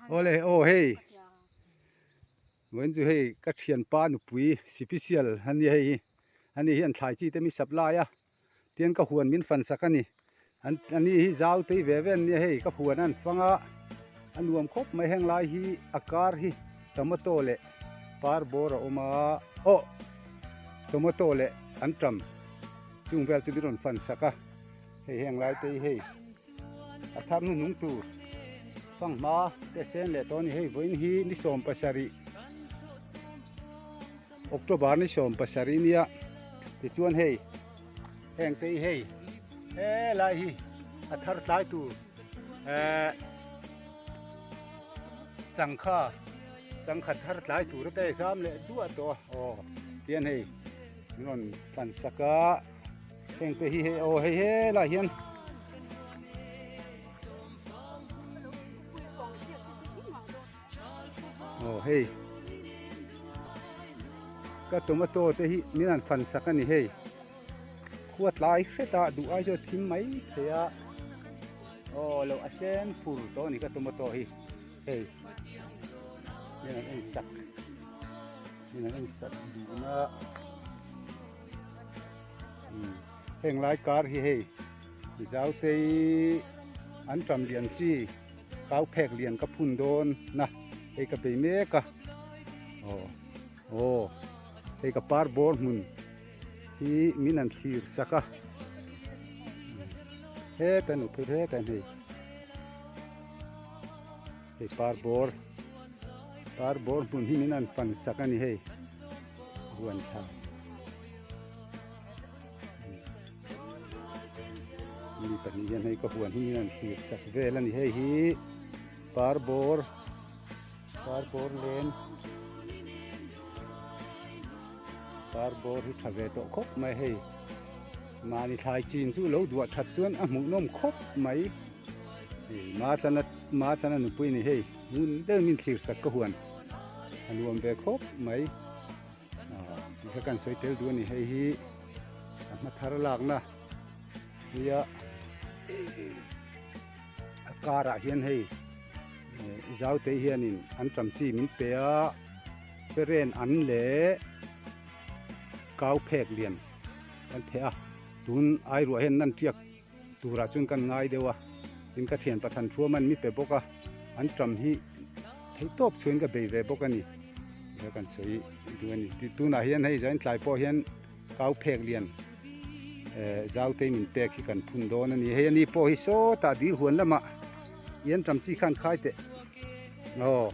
Awle aw hei vawiin chu hei ka thianpa nupui sipisial a nia hei hi ani hian thlai chi te mi supply a tian ka huan min fan sak a ni an ani hi zau tei ve ve an nia hei ka huan a an fang a a nuam khawp mai heng lai hi a kar hi tomato leh par bawr a awm a aw tomato leh antam chung vel chu min rawn fan sak a hei heng lai te hi hei a thar hnuhnung tur fanghma te sen leh tawh a ni hei vawiin hi ni 17 October ni 17 nia tichuan hei heng te hi hei helai hi a thar tlai tur eh changkha changkha thar tlai tur te zam leh duah tawh a aw tian hei min rawn tlan sak a heng te hi hei aw hei helai hian aw hei ka tomato te hi min han fan sak a ni hei khua tlai hret a duh ai chuan thim mai thei a aw lo a sen fur tawh a ni ka tomato hi hei min han en sak min han en sak duh na heng lai kar hi hei Zautei an tam lian chi. Kau phek lian ka phun dawn na hei ka bei mek a aw aw hei ka par bawr hmun hi min an thlir sak a heta nu phei heta hei hei par bawr par bawr hmun hi min an fan sak a ni hei huan thla. Mi pahnih hian hei ka huan hi min an thlir sak vel a ni hei hi par bawr par bawr len par bawr hi tha ve tawh khawp mai hei mahni thlai chin chu lo duah that chuan a hmuhnawm khawp mai hei Matlana Matlana nupui a ni hei ngun deuhin min thlir sak ka huan a nuam ve khawp mai. Tih kha kan sawi tel duh a ni hei hi a hma thar lakna nia a karah hian hei zaute hianin an tam chi min pe a feren an leh kau phek lian kan theh a tun ai ruah hian nan tiak turah chuan kan ngai deuh a tin ka thian pathan thuam an mi pe bawk a an tam hi theih tawp chhuain ka bei ve bawk a ni he kan sawi duh a ni ti tunah hian hei zain tlai pawh hian kau phek lian eh zau te min pek hi kan phun dawn a ni hei ani pawh hi sawtah dil huan lamah ian tam chi khan khai teh aw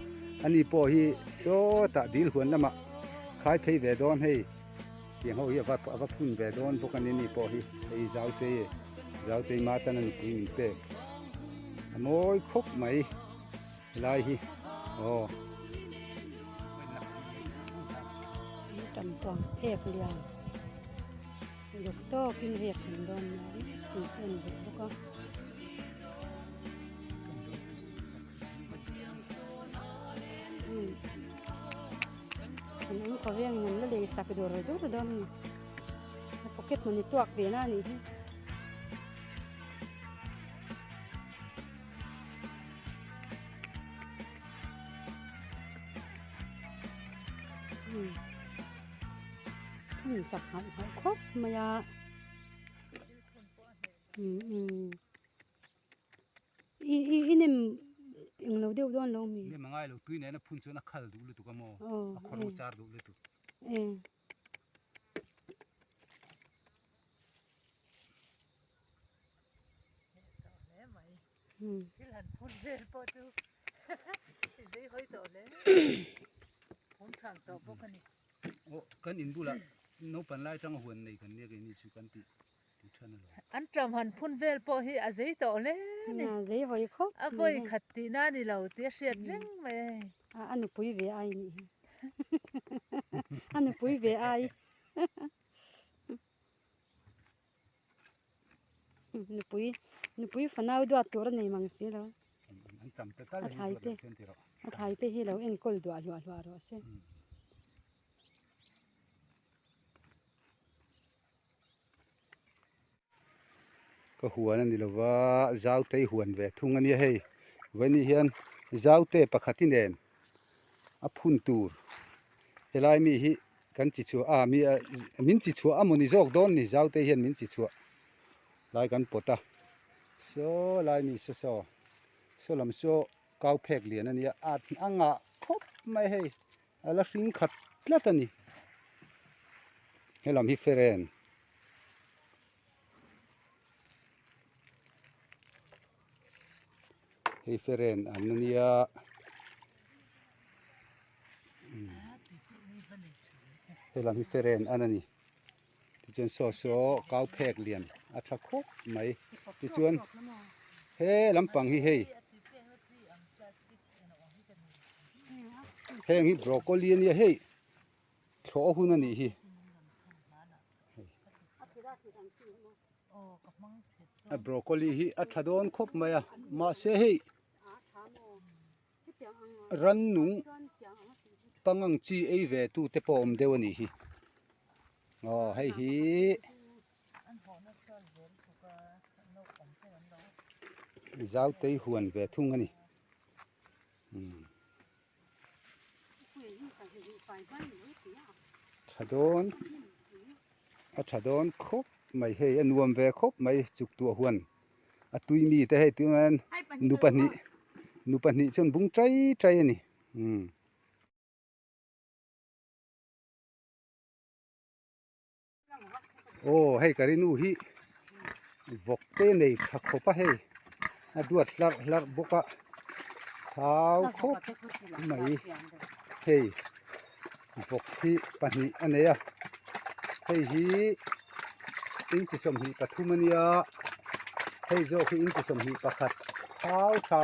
ani pawh hi sawtah dil huan lamah khai phei ve dawn hei. Tiang ho hi a va a va phun ve dawn bawk a ni ni pawh hi hei Zautei Zautei ma chuan a nupui min pek a mawi khawp mai helai hi aw. Tam tawng phek lian ruk tawkin hek an dawn mai tih te an bawk bawk a. An awm khaw vengin an la lei sak dur dur dawn a ni. A pocket money tuak ve na a nih hi. Hmun chak hauh hauh khawp mai a. I i i nem eng lo deuh dawn lo mi. Nem a ngai lo tui nena phun chuan a khal duh lutuk a maw a khawr ho char duh lutuk. E. Thil han phun vel pawh chu i zei hawi tawh hle. Phun thang tawh bawk a ni. Aw kan in bulah naupang lai atanga huan nei kan nia keini chu kan tih. An ṭam han phun vel pawh hi a zei tawh hle a ni. A zei vawi khawp A vawi khat tihna a ni lo tih a hriat reng mai a hei. A nupui ve ai nih hi. A nupui ve ai. Nupui nupui fanau duat tur a nei mang si lo. A thlai te a thlai te hi lo enkawl duah hluah hluah rawh se. Ka huan a ni lova Zautei huan ve thung a nia hei vawiin hian. Zaute pakhat i nen a phun tur helai mi hi kan chi chhuah a mi min chi chhuah a mawni zawk dawn ni Zaute hian min chi chhuah lai kan pawt a saw lai mi saw saw saw lam saw kau phek lian a nia a a ngah khawp mai hei a la hring khat tlat a ni helam hi feren. Hei feren an ania helam hi feren an ani tichuan saw saw kau phek lian a tha khawp mai tichuan he lampang hi hei heng hi broccoli ania hei thlawh hun anih hi. A broccoli hi a tha dawn khawp mai a mahse hei rannung pangang chi ei ve tu te pawh a awm deuh a nih hi aw hei hi zautei huan ve thung a ni umm. Tha dawn a tha dawn khawp mai hei a nuam ve khawp mai chuk tuah huan a tui mi te hei tunah hian nu pahnih nu pahnih chuan bung chai chai a ni umm. Aw hei ka ri nu hi vawk te nei tha khawp a hei a duat hlarh hlarh bawk a thau khawp mai hei vawk hi pahnih a nei a hei hi inchi 23 a nia hei zawk hi inchi 21 thau tha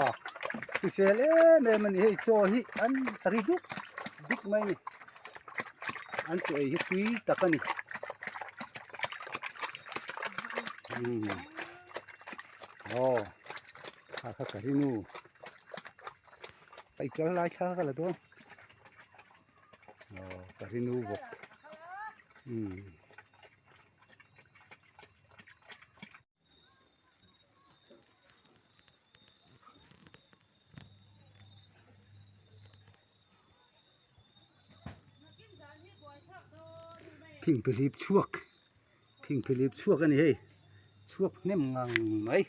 hrisel em em a ni hei chaw hi an ri dup dup mai a ni. An chaw ei hi tui tak a ni. Umm aw kha kha ka ri nu a i kal lai thla ka la dawn aw ka ri nu bawk umm. Phingphihlip chhuak phingphihlip chhuak a ni hei chhuak hnem ngang mai.